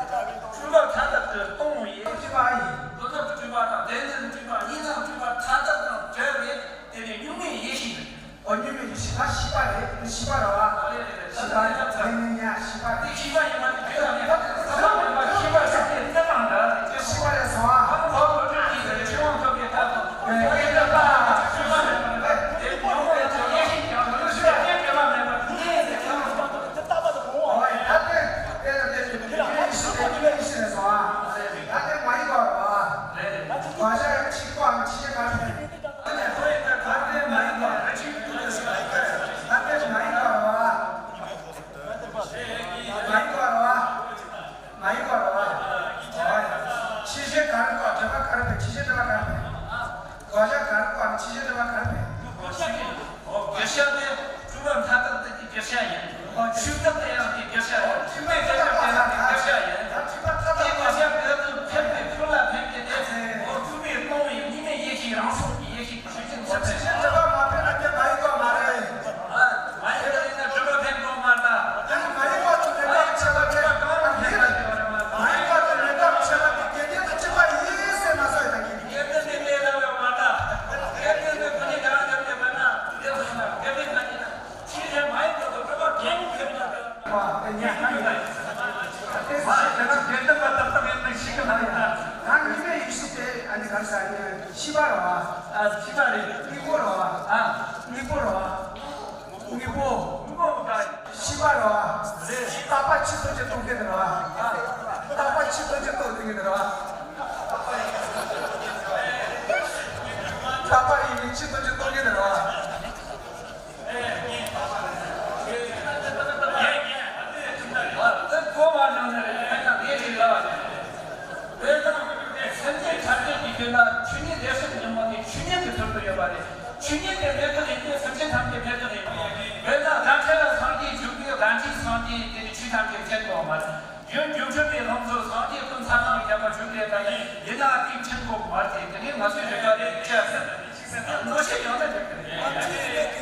སྤྲུལ་པ་མཐའ་དག་ཏུ་སྟོང་ཡེ། སྤྲུལ་པ་ཡིན། བློ་ཐོག་ཏུ་སྤྲུལ་པ་དང་བདེན་འཛིན་སྤྲུལ་པ་གཉིས་ལ་སྤྲུལ་པ་མཐའ་དག་དང་བྲལ་བའི་དེ་ནི་གཉུག་མའི་ཡེ་ཤེས་རེད། འོ་གཉུག་མའི་ཡེ་ཤེས་ད་ཤེས་པ་རེད། ཤེས་པ་རེད་བ། ཨ་རེད་རེད་རེད། ཤེས་པ་རེད། དེ་ནི་ཉ་ཤེས་པ་རེད། དེ་ཤེས་པ་ཡིན་པ་དེ་དུས་ལ་མེད་པ་དེ་ཚང་མ་མེད་པ་ཤེས་པ་ཟེར་དེ་རྩི་མ་འདྲ་རེད། དེ་ཤེས་པ་རེད་སོང་ཨ། ཨ་ནི་འཁོར་བ་དུ་ཡིན་ཟེར་ཆོས་དབང་ཐོབ་པའི་ཐབས་དང་། དེ་ཤེས་པ་མེད་པ་དེ་ཉུང་མེད་དེ་ཡེ་ཤེས་ཀྱང་དུ་ཤེས་པ་དེ་མེད་པ་མེད་པ་དེ་ཉིད་ཟེར་ཚང་མ། བརྒྱད་ཆ་དེ་སྤྲུལ་པ་མཐའ་དག་ཏུ་གི་བརྒྱད་ཆ་ཡིན། ཆོས་ཐབས་དེ་ཡང་དེ་བརྒྱད་ཆ་ཡིན། སྤྲུལ་པའི་བརྒྱད་ཆ་དེ་ཡང་དེ་བརྒྱད་ཆ་ཡིན། དེ་བརྒྱད་ཆ་དེ་ཚོ་ཕེབས་པའི་ཚུལ་ལ་ཕན་གྱི་དེ་ཚེ་འོ་སྤྲུལ་པའི་སྟོང་བའི་གཉུག་མའི་ཡེ་ཤེས་རང་སོང་གི་ཡེ་ཤེས་ཆོས་ཅན་ཆོས་ཅན། ཤེས་པ་རེད། དངོས་པོ་རེད་བ། ཨ། ཤེས་པ་རེད། དངོས་པོ་རེད་བ། ཨ། དངོས་པོ་རེད་བ། དངོས་པོ། དངོས་པོ་རེད་བ། ཤེས་པ་རེད་བ། རེད། རྟག་པ་ཆོས་ཐམས་ཅད་རྟོགས་མཁན་རེད་བ། ཨ། རྟག་པ་ཆོས་ཐམས་ཅད་རྟོགས་མཁན་རེད་བ། རྟག་པ་ཡིན་ནི་ཆོས་ཐམས་ཅད་རྟོགས་མཁན་རེད་བ། དེ་གོ་བ་ནང་ནས་རེད་ན་ངས་ཅིག་ལབ་པ་རེད། བོད་དང་སེམས་ཅན་ཐམས་ཅད་ཀྱི་དོན་ལ་ཆོས་ཉིད་བདེ་གཤེགས་ཉོན་མོངས་དེ་ཆོས་ཉིད་ཀྱི་ཚུལ་དུ་ཡོད་པ་རེད། ཆོས་ཉིད་དེ་མེད་པ་ཡིན་ཏེ་སེམས་ཅན་ཐམས་ཅད་མེད་པ་ཡིན་པས། བོད་ན་རྡ་ཁྲ་ལ་སངས་རྒྱས་བཞུགས་པའི་རྡ་ཁྲའི་སངས་རྒྱས་དེ་ནི་ཆོས་ཐམས་ཅད་མཁྱེན་དགོས་མ་རེད། ཡུལ་སྒྱུ་འཕྲུལ་གྱི་ལམ་དུ་སངས་རྒྱས་ཀུན་ཚང་ནང་བརྒྱབ་པ་བྱུང་སྟེ་ད་ནི་ཡིན་ན་དེ་མཁྱེན་དགོས་མ་རེད། དེ་ནི་ང་ཚོའི་རེ་བ་རེད་ཅེས་ཟེར་ནས་ཅིག་ཟེར་ན་ངོ་ཤེས་ཡོང་ན་འགྲིག་གི་རེད།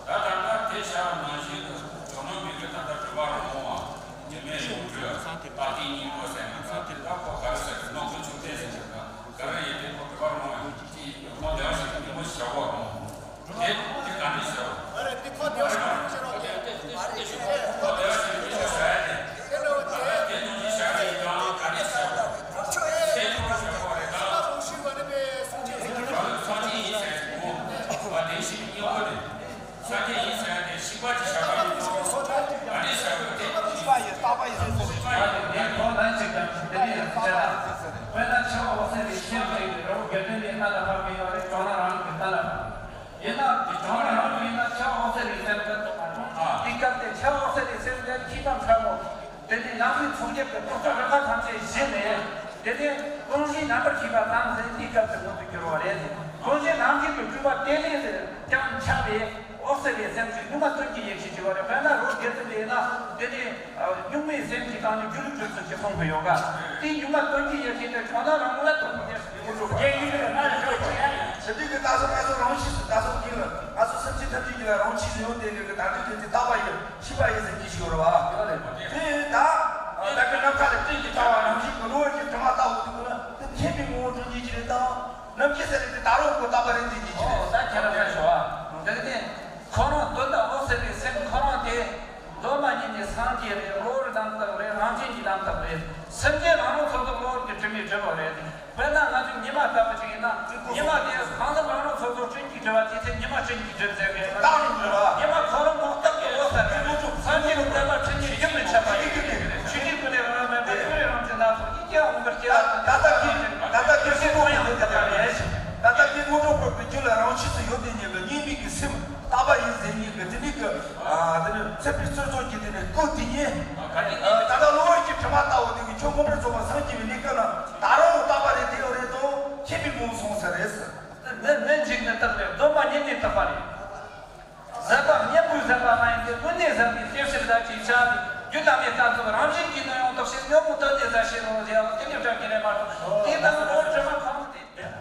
ད་ད་ལྟ་དེ་བྱ་བ་ནང་བཞིན་དུ་ཇོ་ནང་མི་རིགས་ད་ལྟ་གྲུབ་པ་རང་ངོ་བ། དེ་མེད་ཡོང་དུས་ད་ལྟའི་སྙིང་པོ་ཟེར་ན་ད་དེ་ད་ཁོ་ག་རེ་ཟེར་གི་ནོ་ཁོ་ཆུང་ཆེན་ཟེར་གི་ད་ག་རེ་ཡིན་དེ་ཁོ་གྲུབ་པ་རང་ངོ་བ་ཡིན་དེ་ཁོ་དེ་བ་ཞིག་གི་སྙིང་པོ་བྱ་བ་རང་དེ་དེ་ག་འདྲ་བྱ་བ། ཨ་རེ་དེ་ཁོ་དེ་བ་ཞིག་ཁོ་དེ་བ་ཞིག་གི་སྙིང་པོ་བྱ་ཡ་དེ་དེ་ནང་བཞིན་བྱ་བ་ཡིན་ཀྱང་ག་འདྲ་བྱ་བ་དེ་ཁོ་བྱ་བ་རེད་ད། སངས་རྒྱས་ཡིན་ཟེར་གི་ཁོ་བ་དེ་ཞིག་གི་སྙིང་པོ་རེད། སངས་རྒྱས་ཡིན་ཟེར་ཏེ་ཤིག་པ་ཅིག་བཞག་པ་ཡིན་ནོ། ཨ་ནི་བཞག་པ་དེ་ཤིག་པ་ཡི་རྟག་པ་ཡིན་ཟེར་ཏེ་ཤིག་པ་ཡི་ངས་ཁོང་ལན་ཅིག་ཀྱང་དེ་ནས་ཡང་བཤད་ན། དཔེར་ན་འཆི་བ་འོད་གསལ་བའི་སེམས་ཅིག་རི་བོ་དགེ་ལྡན་པའི་རྣ་ལ་ཕབ་ཀྱི་ཡོད་རེད། ཇོ་ནང་རང་གི་རྟ་ལ་ཕབ། ཡིན་ན་དེ་ཇོ་ནང་རང་ཡིན་ན་འཆི་བ་འོད་གསལ་བའི་སེམས་ཀྱི་དེ་སྐབས་དེ་འཆི་བ་འོད་གསལ་བའི་སེམས་ཀྱི་ཤིག་པ་ཕྲ་མོ། དེ་ནས་ནང་གི་ཚོགས་རྒྱབ་ཀྱི་རྟོག་ཚོགས་རིམ་པ་ཐམས་ཅད་བཞི་ནས། དེ་ནས་རླུང་བཞིའི་རྣམ་པར་ཤེས་པ་དང་ཟེར་དེའི་སྐབས་སུ་མངོན་དུ་གྱུར་བ་རེད། རླུང་བཞིའི་རྣམ་ཤེས་ཀྱི་སྤྲུལ་པ་དེ་ལས་ཀྱང་འཆར་བའི་འོད་གསལ་བའི་སེམས་ཀྱི་གཉུག་མ་སྟོང་གི་ཡེ་ཤེས་ཞེས་པ་རེད། དཔེར་ན་རི་བོ་དགེ་ལྡན་པའི་ན་དེ་ནས་གཉུག་མའི་སེམས་ཀྱི་སྟེང་ནས་སྒྱུ་ལུས་སྒྱུ་ལུས་ཀྱི་གསུང་གི་ཡོད་ག་དེའི་གཉུག་མ་སྟོང་གི་ཡེ་ཤེས་དེ་ཇོ་ནང་རང་ལ་སྟོང་གི་ཡེ་ཤེས། རྗེས་ཡིན་གྱི་ལ་ང་ལ་ཞོག་ཅིག་ཡ། ཞི་བདེ་གི་ལྟ་ཚུལ་ལྟ་ཚུལ་རང་ཆས་སུ་ལྟ་ཚུལ་གྱི་ལ་ང་ཚོ་སེམས་ཅན་ཐམས་ཅད་ཀྱི་ལ་རང་ཆས་སུ་ཡོད་དེ་ལས་ཀྱི་དང་འདྲ་དེ་ཚེ་ལྟ་བ་ཡིན་ཤེས་པ་ཡིན་ཟེར་གྱི་ཞིག་ཡོད་རེད་བ། དེ་ད་ད་གི་ནམ་མཁའ་ལ་སྤྲིན་གྱི་ལྟ་བ་རང་བཞིན་གྱི་གློ་བུར་གྱི་དྲི་མ་ལྟ་བུ་དེ་ལ་དེ་མཁྱེན་པའི་ངོ་བོ་འགྲོ་ཉིད་ཀྱི་རེད་དང་ནམ་མཁའི་ས་ལས་དེ་ད་རུང་གོ་ལྟ་བ་རེད་ཟེར་གྱི་ཞིག་རེད། ད་ཁྱེད་རང་ལ་ཞོག་ཨ། འདི་ནི་ཁོ་རང་དོན་དག་འོད་གསལ་བའི་སེམས་ཁོ་རང་དེ། གདོད་མ་ཉིད་ནས་སངས་རྒྱས་རེད། གློ་བུར་རྣམ་དག་རེད། རང་བཞིན་གྱི་རྣམ་དག་རེད། སེམས་ཅན་རང་རང་སོ་སོ་གློ་བུར་གྱི་དྲི་མས་གྲིབ་པ་རེད། དཔེར་ན་ང་ཚོས་ཉི་མ་ལྟ་བུ་ཞིག་ཡིན་ན། ཉི་མ་དེ་གང་ལ་རང་རང་སོ་སོ་སྤྲིན་གྱིས་གྲིབ་པ་དེ་ཚེ་ཉི་མ་སྤྲིན་གྱིས་གྲིབ་ཟེར་གི་རེད། ཉི་མ་ཁོ་རང་ངོ་ལྟ་བུ་ཡོད་ས་རེད། སངས་རྒྱས་ཀྱི་བསྟན་པ་ཁྲིད་ནས་རྒྱུན་མི་འཆད་པ་ཡིན་གྱི་རེད། ཆོས་ཀྱི་སྐུ་ལས་རང་མེད་པའི་ཀུན་རིག་རང་བཞིན་སྣ་ཚོགས་ཀྱི་སྐྱེ་བ་འོང་བར་བྱེད་ལ། ད་ལྟ་གི་ད་ལྟ་གི་སྲིད་པ་ཡང་དེ་ལྟ་རེད། ད་ལྟ་གི་དངོས་གྲུབ་སྐོར་གྱི་རྒྱུད་ལ་རང་ཆས་སུ་ཡོད་དེ་ཉིད་ཀྱི་སྙིང་པོའི་གི་སེམས་ལྟ་བ་ཡིན་ཟེར་ཉིད་ཀྱི་དེ་ནི་གི་ཨ་དེ་ནི་ཚེ་འཕོས་ཚེ་རྫོགས་ཀྱི་དེ་ནི་སྐུ་དེ་ཉིད་ད་ལྟ་གློ་བུར་གྱི་དྲི་མ་ལྟ་བུ་དེ་གི་ཁྱོད་མངོན་པར་རྫོགས་པར་སངས་རྒྱས་པའི་གནས་སྐབས་ལ་ད་རུང་ལྟ་བ་རེད། དེ་ཡང་རེད་དོ། མཁྱེན་པའི་ངོ་བོ་སོང་ས་རེད་ཟེར། མི་མི་འཇིགས་ནི་རྟག་རེད། གདོད་མ་ཉིད་ནས་རྟག་པ་རེད། ཟད་པ་གཉེན་པོས་ཟད་པ་མ་ཡིན་ཏེ། ཀུན་ནས་ཟད་པའི་སྐྱེ་ཕྱིར་ཟད་ཅེས་བྱ་སྟེ། རྒྱུད་བླ་མའི་ལྟ་ཚུལ་རང་བཞིན་གྱིས་ནི་ཡོང་དོ་ཞེས་ཉོན་མོངས་གཏོར་ནས་ཟད་ཕྱིར་རོ་ཞེས་པ་དེ་ནི་སྒྲ་གི་རེད་མ་གཏོགས། དེ་ལྟ་བུའི་དྲི་མ་ཁོ་རང་དེ།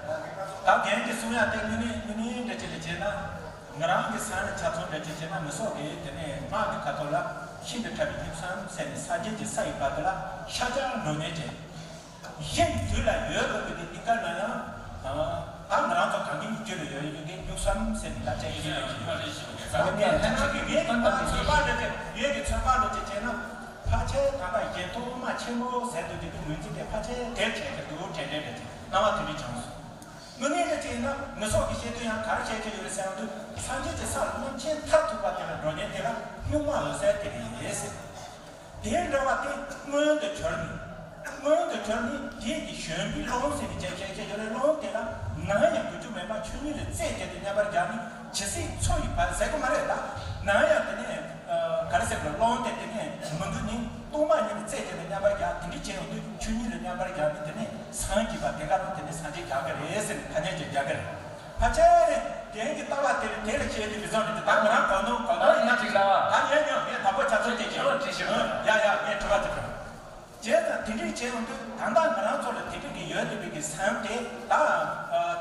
ད་རྒན་གྱིས་གསུང་ཡ་དེ་དངོས་གནས་དངོས་གནས་འདྲ་ཅིག་ལ་བྱས་ན། ང་རང་གི་སེམས་ལ་ཆ་ཚང་འདྲ་ཅིག་བྱས་ན་མི་སོགས་ཀྱིས་དེ་ནས་སྔགས་ཀྱི་ཁ་ཐོག་ལ་ཤིན་ཏུ་ཕྲ་བའི་གཉུག་མ་ཟེར་ནས་སངས་རྒྱས་ཀྱི་ས་ཡི་བར་དུ་ལ་ཤར་རྒྱག་འགྲོ་ནས་ཀྱི། གཞན་གྱི་རྒྱུད་ལ་ཡོད་དགོས་པའི་དེ་འདི་ག་ན་ཡང་། ད་ང་རང་ཚོ་གང་གི་རྒྱུད་ལ་ཡོད་ཡོད་མཁན་གཉུག་མ་ཟེར་ནས་ད་བཤད་ཀྱི་ཡོད་ཀྱི། ད་ངས་ལྷན་ཅིག་གི་ངས་ད་ཚོད་དཔག་འདྲ་ཅིག་ཡོད་ཀྱི་ཚོད་དཔག་འདྲ་ཅིག་བྱས་ན། ཕལ་ཆེར་ད་ལྟ་གཞན་སྟོང་པ་ཆེན་པོ་ཟེར་དུས་དེ་གི་ངོས་འཛིན་དེ་ཕལ་ཆེར་དེར་བྱས་ཀྱི་འདུག་དྲན་དྲན་འདྲ་ཅིག་སྣང་བ་དེ་འདྲ་བྱུང་སོང་། དངོས་གནས་དེ་བྱས་ན་མི་སོགས་ཀྱིས་བཤད་དུས་ཡང་ག་རེ་བཤད་ཀྱི་ཡོད་རེད་ཟེར་ན། སངས་རྒྱས་ཀྱི་ས་ལ་རྣམ་མཁྱེན་མཐར་ཐུག་པ་དེ་ལ་འགྲོ་མཁན་དེ་ལ་གཉུག་མ་འོད་གསལ་དེ་རེད་ཟེར། དེའི་འགྲོ་བ་དེ་མངོན་དུ་གྱུར་ནས། མངོན་དུ་གྱུར་ནས་དེ་ཡི་གཞོན་པའི་རླུང་ཟེར་ནས་བྱས་བྱས་བྱས་ཡོད་རེད། རླུང་དེ་ལ་ནམ་ཡང་འགུལ་རྒྱུ་མེད་པ་ཆོས་ཉིད་ལ་རྩད་བཅད་དེ་མཉམ་པར་བཞག་ནས་ཇི་སྲིད་འཚོ་ཡི་བར་ཟེར་གི་མ་རེད་ད། ནམ་ཡང་དེ་ནས་ག་རེ་ཟེར་དགོས། རླུང་དེ་དེ་ནས་མི་འགུལ་ནས་སྟོང་པ་ཉིད་ལ་རྩད་བཅད་དེ་མཉམ་པར་བཞག་དེ་འདྲ་བྱས་ཡོང་དུས་ཆོས་ཉིད་ལ་མཉམ་པར་བཞག་ནས་དེ་ནས་སངས་རྒྱས་པ་དེ་ག་རང་དེ་ནས་སངས་རྒྱས་རྒྱག་གི་རེད་ཟེར་ནས་ཐ་སྙད་ཅིག་རྒྱག་གི་རེད། ཕལ་ཆེར་རྒན་གྱི་ལྟ་བ་དེ་ལ་དེ་ལ་བཤད་དུས་མི་བཟང་རེད་དེ། ད་ང་རང་གོ་ནོ་གོ་ནོ་ཡིན་ན་ཅིག་ལ་བ། ད་ངས་ཉོ་ངས་དང་པོ་ཆ་ཚོད་ཅིག་ཅིག་ཅིག་ཞུ། ཡ་ཡ་ངས་དྲི་བ་ཅིག་དྲི། བྱས་ཙང་དེ་འདྲས་བྱས་ཡོང་དུས་ད་ལྟ་ང་རང་ཚོ་ལ་དེ་འདྲས་ཀྱི་ཡོད་བསྡད་པའི་གི་སེམས་དེ་ད་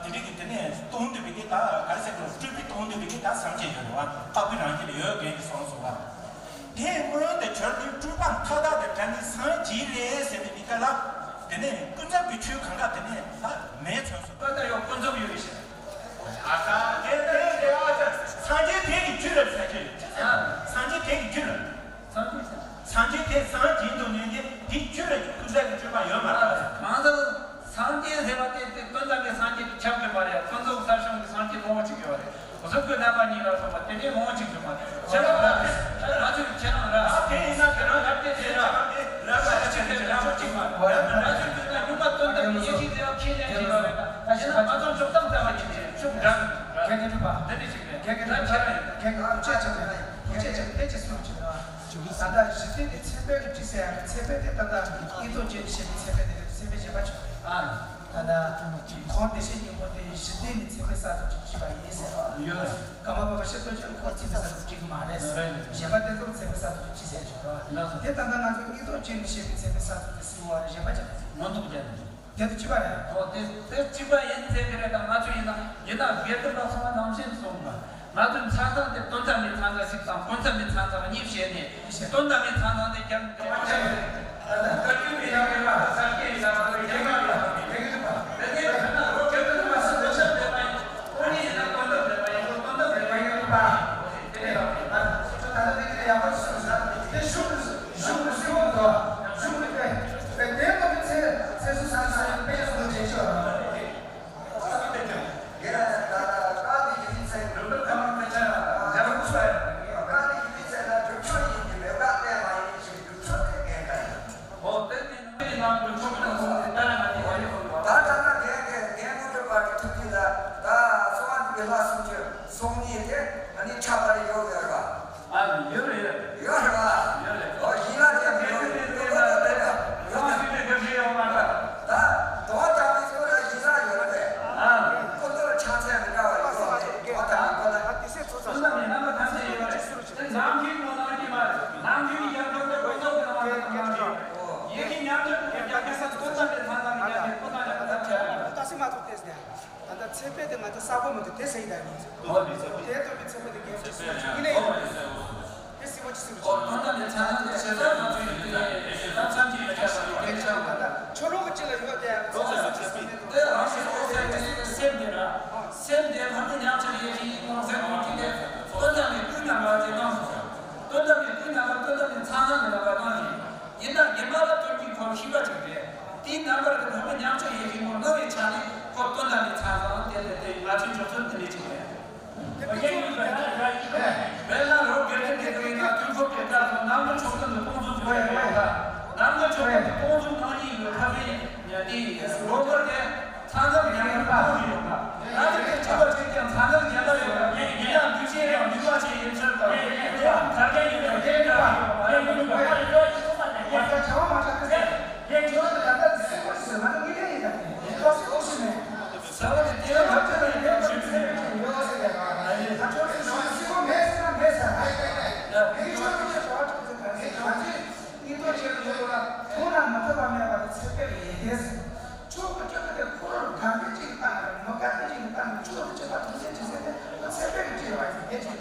དེ་འདྲས་ཀྱི་དེ་ནས་སྟོང་བསྡད་པའི་གི་ད་ག་རེ་ཟེར་དགོས། སྤྲུལ་པའི་སྟོང་བསྡད་པའི་གི་ད་སེམས་ཅན་ཡོད་རེད་བ། དཔག་པའི་རང་བཞིན་ལ་ཡོད་མཁན་གྱི་སོང་སོང་བ། དེ་མངོན་དུ་གྱུར་ནས་སྤྲུལ་པ་མཐའ་དག་ཏུ་བྲལ་ནས་སངས་རྒྱས་རེད་ཟེར་བའི་མི་སྐད་ལ། དེ་ནས་ཀུན་རྫོབ་ཀྱི་ཆོས་གང་ག་དེ་ནས་ད་མེད་ཚོད་སོང་། ད་ལྟ་ཡང་ཀུན་རྫོབ་ཡོད་རེད་ཤག་ཨ་ཙ། དེ་དེ་དེ་ཨ་ཙ། སངས་རྒྱས་དེ་གི་རྒྱུད་ལ་ཟེར་གྱི་ཡོད། ཨ། སངས་རྒྱས་དེ་གི་རྒྱུད་ལ། སངས་རྒྱས་ཟེར། སངས་རྒྱས་དེ་སངས་རྒྱས་འདུག་ནས་དེ་དེའི་རྒྱུད་ལ་ཀུན་རྫོབ་ཀྱི་སྤྲུལ་པ་ཡོད་མ་རེད། གང་ཟག་སངས་རྒྱས་ཟེར་བ་དེ་དེ་ཀུན་རྫོབ་ཀྱི་སངས་རྒྱས་དེ་ཁྱབ་ཀྱི་མ་རེད། ཀུན་རྫོབ་གསར་བྱུང་གི་སངས་རྒྱས་མང་པོ་ཅིག་ཡོད་རེད། གཟུགས་སྐུ་རྣམ་པ་གཉིས་ལ་སོགས་པ་དེ་འདྲའི་མང་པོ་ཅིག་འདུག་མ་རེད། ཁྱེད་རང་ལ། དེ་ཅི་སུ་ཅི་ལ། ད་ལྟ་གཞི་རྟེན་དེ་ཚད་པའི་གི་ཅི་ཟེར་ཡང་ཚད་པའི་དེ་ད་ལྟ་སྙིང་སྟོབས་ཅན་ཞེས་པའི་ཚད་པའི་དེ་ཚད་པའི་བྱེད་པ་ཆོག་རེད། ད་ལྟ་གོང་བདེ་གཤེགས་སྙིང་པོ་དེ་གཞི་རྟེན་ནི་ཚད་པའི་ས་ཐོབ་ཅིག་ཅི་བ་ཡིན་ཟེར་བ། ཡོད། ཀརྨ་པ་ཞེས་སྟོབས་ཅན་ཁོ་ཚད་པའི་ས་ཐོབ་ཅིག་མ་རེད། གཞན་པ་དེ་ཚོ་ཚད་པའི་ས་ཐོབ་ཅིག་ཅི་ཟེར་ཆོག་རེད། དེ་ད་ལྟ་ང་ཚོ་སྙིང་སྟོབས་ཅན་ནི་ཞེས་པའི་ཚད་པའི་ས་ཐོབ་དེ་སུ་བ་རེད། གཞན་པ་ཅི་རེད། མངོན་རྟོགས་ཅན། དེ་ཚོ་གཅིག་པ་རེད། ཨོ་དེ་དེ་གཅིག་པ་ཡིན་ཚེ་གི་རེད། ད་ང་ཚོ་ཡིན་ན་ཡིན་ན་དགེ་འདུན་པ་ཚང་མ་ནང་བཞིན་གསུངས་པ། ང་ཚོའི་མཚན་བཟང་དེ་དོན་དམ་པའི་མཚན་བཟང་ཞིག་དང་ཀུན་བརྟགས་པའི་མཚན་བཟང་གཉིས་བཤད་ནས་དོན་དམ་པའི་མཚན་བཟང་དེ་ཀྱང་དེ་མ་བྱས་ཏེ། ད་ལྟ་བཀའ་བརྒྱུད་པའི་ཡང་མེད་པ་ས་སྐྱའི་ཡང་མེད་པ་རྒྱལ་ཁབ་ཡང་མེད་པ་དེ་ནས་ད་ལྟ་རོ་དགེ་འདུན་པ་སུ་འདོད་ཆགས་མེད་པ་ཡིན། ཁོ་གཉིས་ཡིན་ན་དོན་དམ་མེད་པ་ཡིན་ནོ། དོན་དམ་མེད་པ་ཡིན་པ་དེ་ནས་ད་ལྟ་དེ་ནས་ཡག་པོ་ཞིག་གསུངས་ས་དེ་ཤུགས་ཀྱིས། གཞུང་གི་སྲིད་དབང་དང་གཞུང་གི་དཔེ་དེ་ལྟ་བུའི་ཚེ་ཚེ་སྲོག་སང་སང་དཔེ་ཆ་སོགས་བྱེད་ཆོག་རེད། ཨ་ནི་ཡོད་རེད། ཡོད་རེད་པ། ཡོད་རེད། ཨོ་ཡིན་ན་དེ་མི་ཡོང་། ཡོད་རེད་པ། ཡོད་རེད། ཨོ་ཡིན་ན་དེ་མི་ཡོང་། ཡོད་རེད་པ། ཡོང་སྲིད་པའི་དགེ་བཤེས་ཡོང་མ་རེད། ད་དོ་དམ་པའི་སྐོར་ལ་ཡིན་ན་ཡོད་རེད། ཨ། ཁོ་ཚོར་ཆ་ཚད་མི་འདྲ་བ་ཡོད་རེད། དོ་དམ་པའི་སྐོར་ལ། དོ་དམ་པའི་རྣམ་པ་ཐམས་ཅད་ཡོད་རེད། དེ་ནང་ཁུལ་ངོ་ནང་གི་མ་རེད། ནང་ཁུལ་གྱི་རྒྱབ་སྐྱོར་དེ་ཁོ་ཚོ་གི་ནང་ཁུལ་གྱི་མ་རེད། ཡེ་ཤུ་མཉམ་འབྲེལ་གྱི་རྒྱབ་སྐྱོར་ས་དོ་དམ་པའི་ཐང་ཐང་གི་རྒྱབ་སྐྱོར་ཁོ་ཚོ་ལ་ཁོ་ཚོ་ཁྱེར་རེད། ད་སེ་མ་ཐུབ་ཏེ་ཟེར། ད་ལྟ་ཚེ་འཕེལ་དེ་ང་ཚོ་ས་གོ་མི་འདུག་དེ་ཟེར་གྱི་ད་ཡིན། ཨོ་ལི་ཚེ་འཕེལ། དེ་ལྟ་བུའི་ཚེ་འཕེལ་དེ་རྒྱལ་སྤྱི་སུ་ཅིག་ཡིན་ནའི་ཡིན། དེ་སྲིད་པ་ཅི་སྲིད་པ་ཅི། ཨོ་དོན་དམ་པའི་མཚན་ལྡན་དེ་ཞེ་སྡང་ང་ཚོའི་ཡུལ་དེ་ཞེ་སྡང་ཚབས་ཆེན་ཡོད་ཀྱང་དེ་ཆགས་པ། ད་ལྟ་ཕྱོགས་ལྷུང་གི་ཅི་ལ་ཡོད་དེ་ཡང་ཚོགས་ཟེར་ཚོགས་ཟེར་དེ་རང་ཞེ་སྡང་སེམས་དེ་ར། སེམས་དེ་ལྷ་མི་ཉག་ཅིག་ཡེ་ཤེས་ཡིན་ནོ་ཟེར་དགོས་ཀྱི་དེ་དོན་དམ་པའི་ཀུན་ནས་མ་ཅི་གནང་སོང་། དོན་དམ་པའི་ཀུན་ནས་མ་དོན་དམ་པའི་མཚན་ལྡན་གྱི་རྣམ་པ་གནང་ཞིང་། ཡིན་ན་ཉི་མ་ལ་སྟོན་གྱི་ཁོ་ཤེས་པ་ཅིག་རེད། དེའི་རྣམ་པར་གྱི་ལྷ་མི་ཉག་ཅིག་ཡེ་ཤེས་ངོ་སྣང་བའི་ཆ་ནས་ཁོ་དོན་དམ་པའི་མཚན་བཟང་དེ་ལས་དེ་ང་ཚོའི་འཇོག་ཚུལ་དེ་འདྲ་ཅིག་རེད། དཔེར་ན་རོ་དགེ་ལྡན་གྱི་དེ་ཡིན་ན་དུས་འཁོར་གྱི་སྐབས་སུ་ནང་གི་ཕྱོགས་སྟོན་གྱི་སྟོང་གཟུགས་བརྗོད་པའི་ཡོད་ལ། ནང་གི་ཕྱོགས་སྟོན་གྱི་སྟོང་གཟུགས་ནང་གཉིས་ཡོད་ཁ་བའི་དེ་རོ་མར་དེ། ཚང་ཚང་ཉམས་ལེན་པ་ཡོད་པ། ང་ཚོ་གི་བྱེད་པ་ཚིག་ཀྱང་ཚང་ཚང་ཉམས་ལེན་ཡོད་པ། ཡིན་ཡང་འདུས་བྱས་ཡང་འདུས་པ་ཞིག་ཡིན་ཚུལ་དང་། དེའང་དར་རྒྱས་ཡིན་པ་དེ་འདྲ་བ་ཡོད་པ། ཡིན་པ་ཡོད་པ་ཡིན་པ། ཡང་ད་བྱ་བ་མ་ཆགས་ཏེ་ཟེར། ཡང་ཁྱོད་ཀྱི་ད་ལྟ་འདི་སེམས་པ་ཞིག་ཟེར་ང་ཚོ་ངེས་ལེགས་ཡིན་ད། ཏོག་ཙམ་ཏོག་ཙམ་མེད། ཟེར་བ་དེ་དེ་ལ་ང་ཚོ་ལ་ཡིན་ཡང་ཞུ་ཚུལ་མེད། ཡོད་ཟེར་ཡ་ང་ཚོ་ལ་ཞུ་ཚུལ་མེད་ཟེར་ན་མེད་ཟེར། ཡིན་ཁྱོད་ཀྱི་བྱ་བ་ཆོག་ཚུལ་ག་ཚོད་ག་ཚོད། སྙིང་སྟོབས་ཆེ་རུ་འགྲོ་དགོས་ལ། ཐུགས་ལ་མི་ཐུབ་པ་མེད་པ་དེ་ཚེ་འཕེལ་ཡིན་ཏེ། ཕྱོགས་ཀྱི་སྐྱོ་གི་དེ་ཁོ་རང་དགའ་མཁན་གཅིག་གི་སྟེང་ནས་མི་དགའ་མཁན་གཅིག་གི་སྟེང་ནས་ཕྱོགས་སུ་གཅིག་པ་ཐུགས་རྗེ་ཆེ་ཟེར་ཏེ་ཚེ་འཕེལ་གྱི་གཅིག་ཡོད་པ་ཞིག་ངས་ཅིག་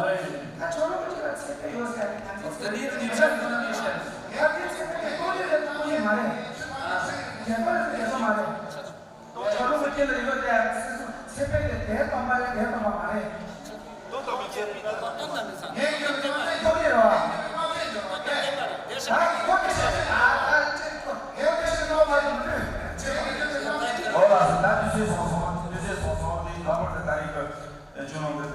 རེད། ད་ཕྱོགས་ལྷུང་གི་གཅིག་ལ་ཚེ་འཕེལ་ཡོད་ཟེར་ཡ་དེ་ང་ཚོས་ཚེ་འཕེལ་ཡོད་ཟེར་ཡ་དེ་ང་ཚོས་ཚེ་འཕེལ་གྱི་སྟོང་ཉིད་ལས་སྟོང་ཉིད་མ་རེད། བདེན་པ་ལས་བདེན་པ་མ་རེད། ཕྱོགས་ལྷུང་གི་གཅིག་ལ་ཡོད་ཟེར་ཡ་སྲིད་གསུམ་ཚེ་འཕེལ་གྱི་བདེན་སྟོང་པ་ལས་བདེན་སྟོང་པ་མ་རེད། ཨོ་ལགས་སོ། ད་དུས་ཚོད་སོང་སོང་། དུས་ཚོད་སོང་སོང་། དེ་ལྷག་པར་དུ་ད་རེས་ཀྱི་ཇོ་ནང་གི་